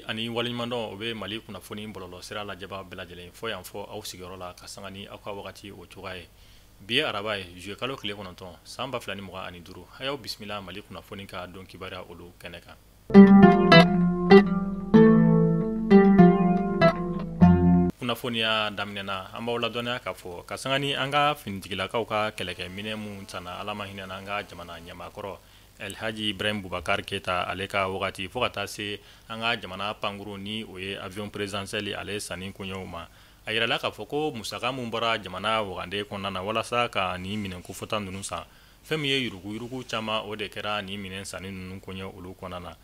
Ani waleɲumandɔn, o bɛ Mali kunnafoni bɔlɔlɔ sira lajɛba bɛɛ lajɛlen fɔ yan, fɔ aw sigiyɔrɔ la, ka sanga ni aw ka wagati o cogoya ye. Bi ye araba ye, juillet kalo tile 9, san 2025. A y'aw bisimila Mali kunnafoni ka don kibaruya olu kɛnɛ kan. Kunnafoniya daminɛna, an b'aw ladɔnniya k'a fɔ ka sanga ni an ka finitigilakaw ka kɛlɛkɛminɛ mun sanna, Ala ma hinɛ an ka jamana ɲɛmaakɔrɔ Elhaji Ibrahim Boubacar Keita ale ka wagati, fo ka taa se an ka jamana pankuru ni o ye avion présidentiel ale sanni koɲɛw ma. A yirala k'a fɔ ko musaka mun bɔra jamana wagande kɔnɔna na walasa ka nin minɛn kofɔta ninnu san, fɛn min ye yuruguyurugu caman, o de kɛra nin minɛn sanni ninnu koɲɛ olu kɔnɔna na.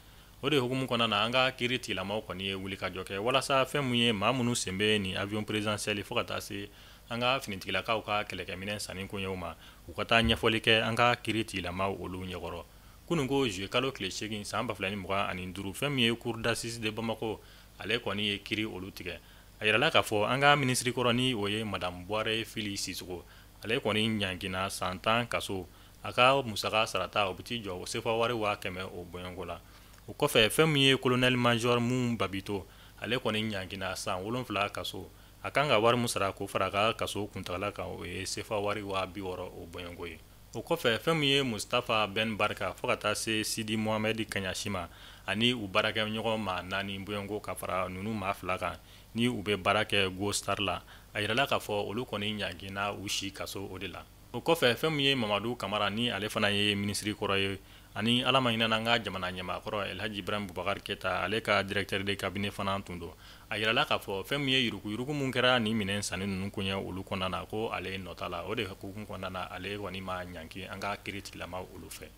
O de hukumu kɔnɔna na, an ka kiiri tigilamaw kɔni ye wulikajɔ kɛ walasa fɛn mun ye maa minnu sen bɛ nin avion présidentiel fo ka taa se an ka finitigilakaw ka kɛlɛkɛminɛn sanni koɲɛw ma, u ka taa ɲɛfɔli kɛ an ka kiiri tigilamaw olu ɲɛkɔrɔ. Kunun ko juillet kalo tile 8, san 2025, fɛn min ye cour d'assises de Bamako ale kɔni ye kiiri olu tigɛ. A yirala k'a fɔ an ka minisiri kɔrɔ ni o ye madame Buware Fili Sisoko, ale kɔni ɲangina san 10 kaso. A ka musaka sarata, o bɛ t'i jɔ sefa wari 100,000 o bɔɲɔgɔnko la. O kɔfɛ, fɛn min ye colonel major mun Babito, ale kɔni ɲangina san 7 kaso. A kan ka wari min sara k'o fara a ka kaso kuntagala kan, o ye sefa wari 60,000 o bɔɲɔgɔnko ye. O kɔfɛ, fɛn min ye Mustafa Ben Barka fo ka taa se Sidi Mohamed Kaɲasi ma ani u baarakɛɲɔgɔn maa naani bɔɲɔgɔnko ka fara ninnu maa fila kan ni u bɛ baara kɛ Go Star la, a yirala k'a fɔ olu kɔni ɲangina u si kaso o de la. O kɔfɛ, fɛn min ye Mamadu Kamara ni ale fana ye minisiri kɔrɔ ye ani Ala ma hinɛ an ka jamana ɲɛmaakɔrɔ Elhaji Ibrahim Boubacar Keita ale ka directeur de cabinet fana tun don, a yirala k'a fɔ fɛn min ye yuruguyurugu mun kɛra nin minɛn sanni ninnu koɲɛ olu kɔnɔna na, ko ale nɔ t'a la. O de hukumu kɔnɔna na, ale kɔni ma ɲanki an ka kiiri tigilamaw olu fɛ.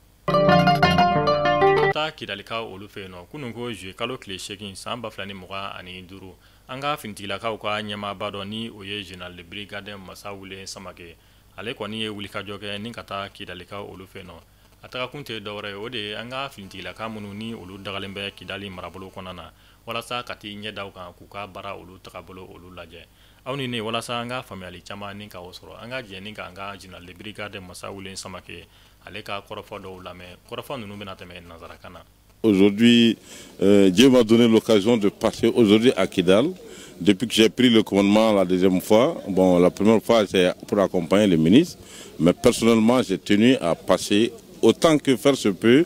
Taa Kidalikaw olu fɛ yen nɔ, kunun ko juillet kalo tile 8, san 2025, an ka finitigilakaw ka ɲɛmaaba dɔ ni o ye général de brigade Masa Wule Samake, ale kɔni ye wulikajɔ kɛ ni ka taa Kidalikaw olu fɛ yen nɔ. A tagakun tɛ dɔwɛrɛ ye, o de ye an ka finitigilaka minnu ni olu dagalen bɛ Kidali marabolo kɔnɔna na, walasa ka t'i ɲɛ da u kan k'u ka baara olu tagabolo olu lajɛ. Aw ni ne, walasa an ka faamuyali caman ni ka o sɔrɔ, an ka jɛ ni k'an ka général de brigade Masa Wule Samake ale ka kɔrɔfɔ dɔw lamɛn. Kɔrɔfɔ ninnu bɛna tɛmɛ nanzarakan na. Aujourd'hui, Dieu m'a donné l'occasion de passer aujourd'hui à Kidal. Depuis que j'ai pris le commandement la deuxième fois, bon, la première fois c'est pour accompagner le ministre, mais personnellement j'ai tenu à passer autant que faire se peut,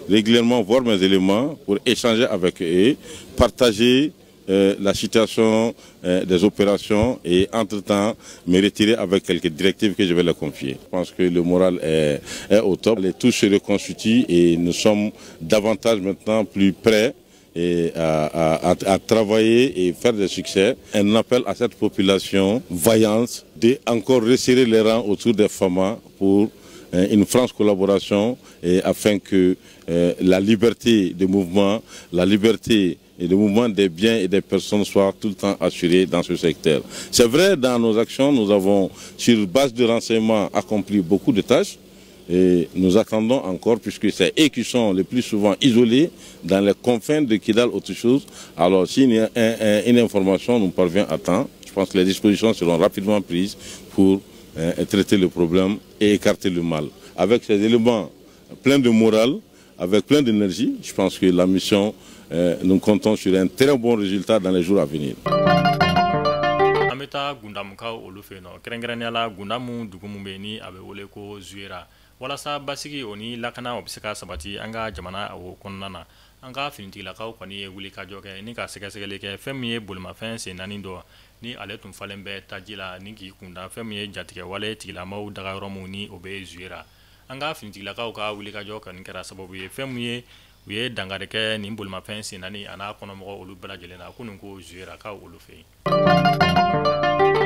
régulièrement voir mes éléments pour échanger avec eux, partager la situation des opérations et entre-temps me retirer avec quelques directives que je vais leur confier. Je pense que le moral est au top. Les tous se reconstituent et nous sommes davantage maintenant plus prêts et à travailler et faire des succès. Un appel à cette population vaillante de encore resserrer les rangs autour des FAMA pour une franche collaboration et afin que la liberté de mouvement, la liberté et le mouvement des biens et des personnes soit tout le temps assuré dans ce secteur. C'est vrai, dans nos actions, nous avons, sur base de renseignements, accompli beaucoup de tâches et nous attendons encore, puisque c'est eux qui sont le plus souvent isolés dans les confins de Kidal, autre chose. Alors, si une information nous parvient à temps, je pense que les dispositions seront rapidement prises pour traiter le problème et écarter le mal. Avec ces éléments pleins de morale, avec plein d'énergie, je pense que la mission, nous comptons sur un très bon résultat dans les jours à venir. An bɛ taa Gundamukaw olu fɛ yen nɔ, kɛrɛnkɛrɛnnenya la Gundamu dugu mun bɛ yen ni a bɛ wele ko Zuyera, walasa basigi o ni lakana o bɛ se ka sabati an ka jamana o kɔnɔna na. An ka finitigilakaw kɔni ye wulikajɔ kɛ ni ka sɛgɛsɛgɛli kɛ fɛn min ye bolimafɛn sen naani dɔ ni ale tun falen bɛ taji la ni k'i kunda fɛn min ye jatigɛwale tigilamaw dagayɔrɔ mun ni o bɛ Zuyera. An ka finitigilakaw ka wulikajɔ kɔni kɛra sababu ye fɛn min ye u ye dankari kɛ nin bolimafɛn sen naani a n'a kɔnɔmɔgɔ olu bɛɛ lajɛlen na kunun ko Zuyerakaw olu fɛ yen.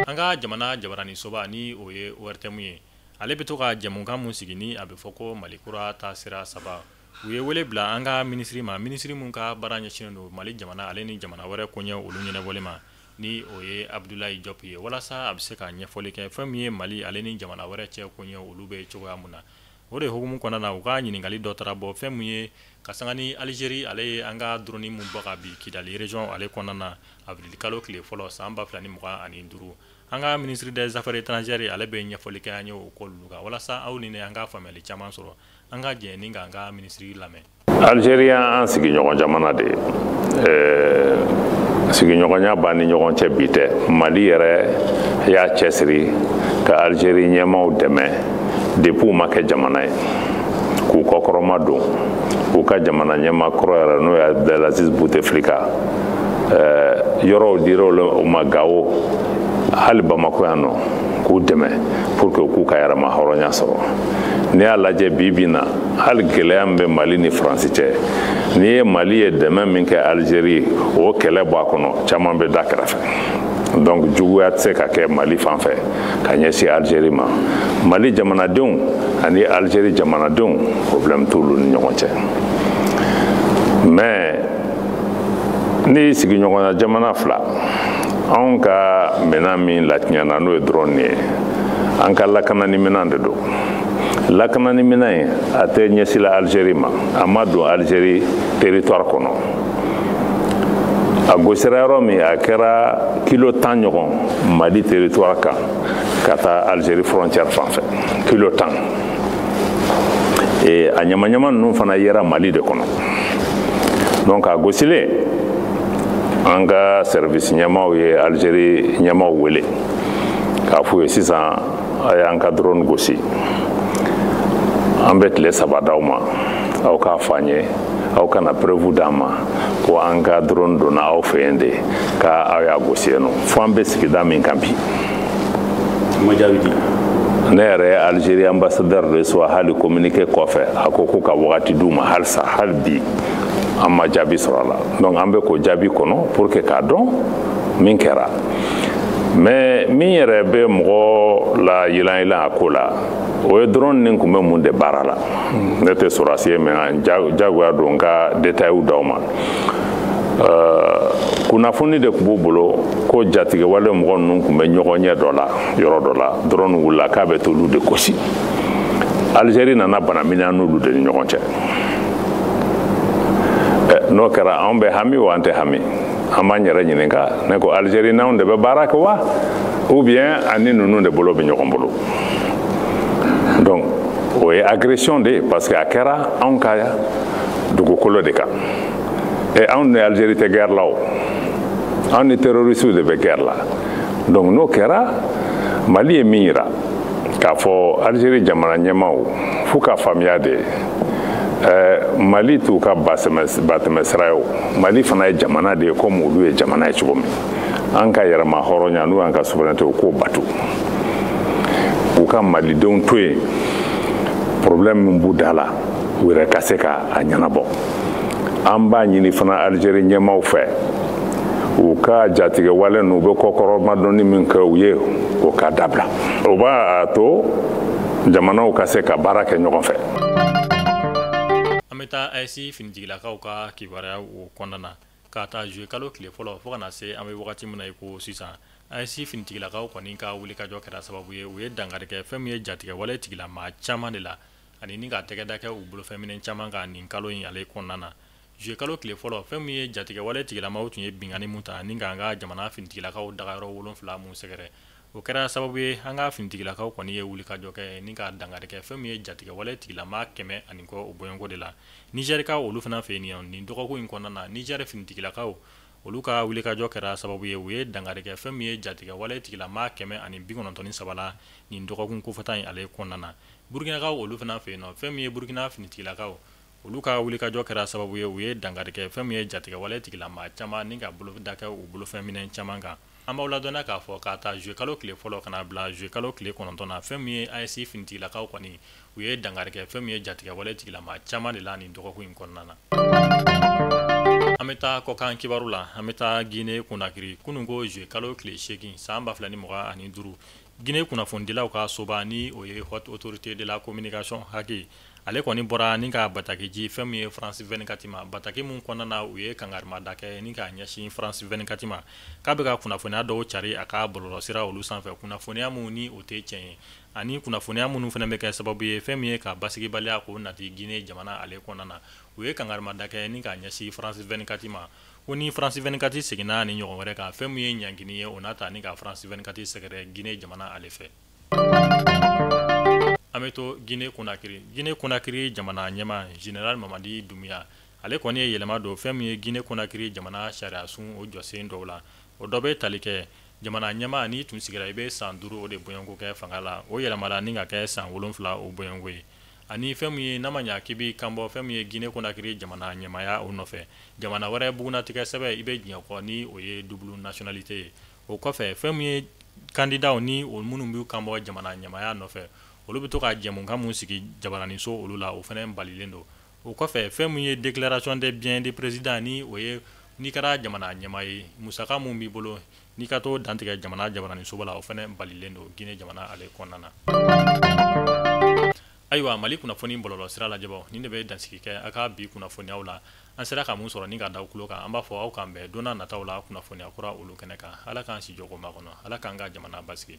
An ka jamana jabaranisoba ni o ye ORTM ye, ale bɛ to ka jɛmukan mun sigi ni a bɛ fɔ ko Mali kura taasira saba, u ye wele bila an ka minisiri ma, minisiri mun ka baara ɲɛsinnen don Mali jamana ale ni jamana wɛrɛ koɲɛ olu ɲɛnabɔli ma, ni o ye Abdoulaye Diop ye, walasa a bɛ se ka ɲɛfɔli kɛ fɛn min ye Mali ale ni jamana wɛrɛ cɛ koɲɛ olu bɛ cogoya mun na. O de hukumu kɔnɔna na, u ka ɲininkali dɔ taara bɔ fɛn min ye ka sanga ni Algérie ale ye an ka drone mun bɔ ka bin Kidali région ale kɔnɔna na avril kalo tile fɔlɔ, san 2025. An ka ministre des affaires étrangères ale bɛ ɲɛfɔli kɛ an ye o ko olu kan, walasa aw ni ne an ka faamuyali caman sɔrɔ. An ka jɛ ni k'an ka minisiri lamɛn. Algérie an sigiɲɔgɔn jamana de ye. Sigiɲɔgɔnya b'an ni ɲɔgɔn cɛ bi tɛ. Mali yɛrɛ y'a cɛsiri ka Algérie ɲɛmaaw dɛmɛ depuis u ma kɛ jamana ye, k'u kɔkɔrɔma don. U ka jamana ɲɛmaa kɔrɔ yɛrɛ, n'o ye Abdelaziz Bouteflika, yɔrɔw dira u ma Gawo, hali Bamako yan nɔ, k'u dɛmɛ pour que u k'u ka yɛrɛma hɔrɔnya sɔrɔ. N'i y'a lajɛ bi bi in na, hali gɛlɛya min bɛ Mali ni Faransi cɛ, n'i ye Mali ye dɛmɛ min kɛ Algérie, o kɛlɛ bɔ a kɔnɔ, caman bɛ da kɛrɛfɛ. Donc juguya tɛ se ka kɛ Mali fan fɛ ka ɲɛsin Algérie ma. Mali jamanadenw ani Algérie jamanadenw, problème t'olu ni ɲɔgɔn cɛ. Mais ni sigiɲɔgɔnya jamana fila, anw ka minɛn min latiɲɛna, n'o ye drone ye, an ka lakanani minɛn de don. Lakanani minɛn in, a tɛ ɲɛsila Algérie ma, a ma don Algérie territoire kɔnɔ. A gosira yɔrɔ min, a kɛra kilo 10 ɲɔgɔn Mali territoire kan ka taa Algérie frontière fan fɛ, kilo 10. A ɲamaɲama ninnu fana yera Mali de kɔnɔ. Donc a gosilen, an ka service ɲɛmaaw ye Algérie ɲɛmaaw wele k'a f'u ye: sisan a y'an ka drone gosi, an bɛ tile 3 d'aw ma, aw k'a fɔ an ye, aw kana preuve d'an ma ko an ka drone donna aw fɛ yen de, ka aw y'a gosi yen nɔ. Fo an bɛ sigida min kan bi. Ma jaabi di. Ne yɛrɛ ye Algérie ambassadeur reçoit hali communiqué kɔfɛ, a ko ko ka wagati d'u ma halisa. Hali bi an ma jaabi sɔrɔ a la. Donc an bɛ k'o jaabi kɔnɔ pour que k'a dɔn min kɛra. Mais min yɛrɛ bɛ mɔgɔ la yilan yilan a ko la, o ye drone nin tun bɛ mun de baara la. Ne tɛ sɔrɔdasi ye, mais jagoya don n ka détails d'aw ma. Kunnafoni de tun b'u bolo ko jatigɛwale mɔgɔ ninnu tun bɛ ɲɔgɔn ɲɛ dɔ la, yɔrɔ dɔ la, drone wulila k'a bɛ t'olu de gosi. Algérie nana bana minɛ n'olu de ni ɲɔgɔn cɛ. N'o kɛra, anw bɛ hami wa, an tɛ hami? An b'an yɛrɛ ɲininka. Ne ko Algérie n'anw de bɛ baara kɛ wa, ou bien ani ninnu de bolo bɛ ɲɔgɔn bolo? Donc o ye agression de ye, parce que a kɛra anw ka dugukolo de kan. E anw ni Algérie tɛ guerre la o, anw ni terroristes de bɛ guerre la. Donc n'o kɛra, Mali ye min yira k'a fɔ Algérie jamana ɲɛmaaw f'u ka faamuya de, Mali t'u ka batɛmɛ sira ye o. Mali fana ye jamana de ye komi olu ye jamana ye cogo min. An ka yɛrɛma hɔrɔnya, n'u y'an ka souveraineté, u k'o batu, u ka malidenw to yen. Problème min b'u da la, u yɛrɛ ka se ka a ɲɛnabɔ. An b'a ɲini fana Algérie ɲɛmaaw fɛ, u ka jatigɛwale ninnu, u bɛ kɔkɔrɔmadɔnni min kɛ u ye, o ka dabila. O b'a to jamanaw ka se ka baara kɛ ɲɔgɔn fɛ. An bɛ taa AES finitigilakaw ka kibaruya o kɔnɔna na. K'a ta juillet kalo tile fɔlɔ fo ka na se an bɛ wagati min na i ko sisan, AES finitigilakaw kɔni ka wulikajɔ kɛra sababu ye, u ye dankari kɛ fɛn min ye jatigɛwale tigilamaa caman de la, ani ni ka tɛgɛ da kɛ u bolofɛnminɛ caman kan nin kalo in ale kɔnɔna na. Juillet kalo tile fɔlɔ, fɛn min ye jatigɛwale tigilamaaw tun ye binkanni mun ta ni k'an ka jamana finitigilakaw dagayɔrɔ 7 mun sɛgɛrɛ, o kɛra sababu ye an ka finitigilakaw kɔni ye wulikajɔ kɛ ni ka dankari kɛ fɛn min ye jatigɛwale tigilamaa 100 ani kɔ o bɔɲɔgɔnko de la. Nizɛrikaw olu fana fɛ yen, nin dɔgɔkun in kɔnɔna na, Nizɛri finitigilakaw olu ka wulikajɔ kɛra sababu ye, u ye dankari kɛ fɛn min ye jatigɛwale tigilamaa 193 la nin dɔgɔkun kofɔta in ale kɔnɔna na. Burukinakaw olu fana fɛ yen nɔ, fɛn min ye Burukina finitigilakaw olu ka wulikajɔ kɛra sababu ye, u ye dankari kɛ fɛn min ye jatigɛwale tigilamaa caman ni ka bolo da kɛ u bolofɛn minɛn caman kan. An b'aw ladɔnniya k'a fɔ k'a ta juillet kalo tile fɔlɔ ka na bila juillet kalo tile 9 na, fɛn min ye AES finitigilakaw kɔni, u ye dankari kɛ fɛn min ye jatigɛwale tigilamaa caman de la nin dɔgɔkun in kɔnɔna na. An bɛ taa kɔkan kibaru la. An bɛ taa Guinée Conakry. Kunun ko juillet kalo tile 8 san 2025, Guinée kunnafonidilaw ka soba, ni o ye Haute Autorité de la Communication HAC, ale kɔni bɔra ni ka bataki ji fɛn min ye France 24 ma. Bataki mun kɔnɔna na, u ye kangarimada kɛ ni k'a ɲɛsin France 24 ma k'a bɛ ka kunnafoniya dɔw cari a ka bɔlɔlɔsira olu sanfɛ, kunnafoniya mun ni o tɛ tiɲɛ ye, ani kunnafoniya minnu fana bɛ kɛ sababu ye fɛn min ye ka basigibaliya k'o nati Guinée jamana ale kɔnɔna na. U ye kangarimada kɛ ni k'a ɲɛsin France 24 ma ko ni France 24 seginna ni ɲɔgɔn wɛrɛ kan, fɛn min ye ɲangini ye, o n'a ta ni ka France 24 sɛgɛrɛ Guinée jamana ale fɛ. An bɛ to Guinée Conakry. Guinée Conakry jamana ɲɛmaa, général Mamadi Doumbouya, ale kɔni ye yɛlɛma don fɛn min ye Guinée Conakry jamana sariyasun o jɔsen dɔw la. O dɔ bɛ tali kɛ jamana ɲɛmaa, n'i tun sigira, i bɛ san 5 o de bɔɲɔgɔnko kɛ fanga la, o yɛlɛmala ni ka kɛ san 7 o bɔɲɔgɔnko ye. Ani fɛn min ye, n'a ma ɲa k'i b'i kanbɔ fɛn min ye Guinée Conakry jamana ɲɛmaaya o nɔfɛ, jamana wɛrɛ bugunnatigɛ sɛbɛn, i bɛ diɲɛ kɔ ni o ye double nationalité ye. O kɔfɛ, fɛn min ye candidat ni o minnu b'u kanbɔ jamana ɲɛmaaya nɔfɛ, olu bɛ to ka jɛmukan mun sigi jabaraninso olu la, o fana balilen don. O kɔfɛ, fɛn min ye déclaration des biens de président, ni o ye n'i kɛra jamana ɲɛmaa ye, musaka mun b'i bolo, n'i ka t'o dantigɛ jamana jabaraninsoba la, o fana balilen don Guinée jamana ale kɔnɔna na. Ayiwa, Mali kunnafoni bɔlɔlɔ sira lajɛbaw, nin de bɛ dansigi kɛ a ka bi kunnafoniyaw la. An sera ka mun sɔrɔ ni ka da tulo kan, an b'a fɔ aw k'an bɛn don nataw la kunnafoniya kura olu kɛnɛ kan. Ala k'an si jɔko makɔnɔ, Ala k'an ka jamana basigi.